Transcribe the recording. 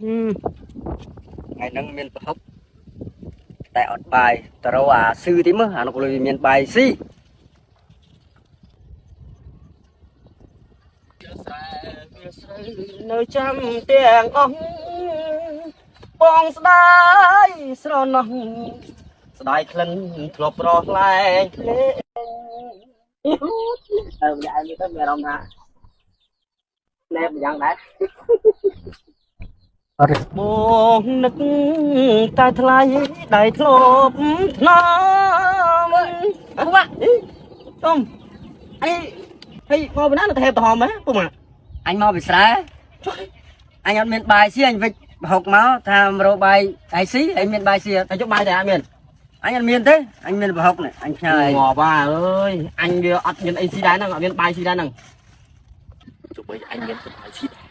ថ្ងៃហ្នឹងមានប្រហុកតែអត់បាយតរោអាស៊ឺទីមើលអានោះក៏លុយមានបាយស៊ី នៅចាំទាំងអស់បងស្ដាយស្រណោះស្ដាយក្លិនធ្លាប់ប្រឡែងភ្លេងអឺម្នាក់ឯងទៅមានអារម្មណ៍ថាណែបយ៉ាងដែរ អត់ បងនឹកតែថ្លៃដៃធ្លប់ថ្នមពុកទុំអីហីមកពីណាទៅហេបទៅហមហ៎ពុកម៉ា អញមកពីស្រែអញអត់មានបាយស៊ីអញវិចប្រហុកមកថាមករកបាយហើយស៊ីហើយមានបាយស៊ីអត់ តែជប់បាយតែអត់មាន អញអត់មានទេអញមានប្រហុកនេះអញផ្ញើឲ្យ ងាប់អើយអញវាអត់មានអីស៊ីដែរហ្នឹងអត់មានបាយស៊ីដែរហ្នឹងទោះបីអញមានបាយស៊ី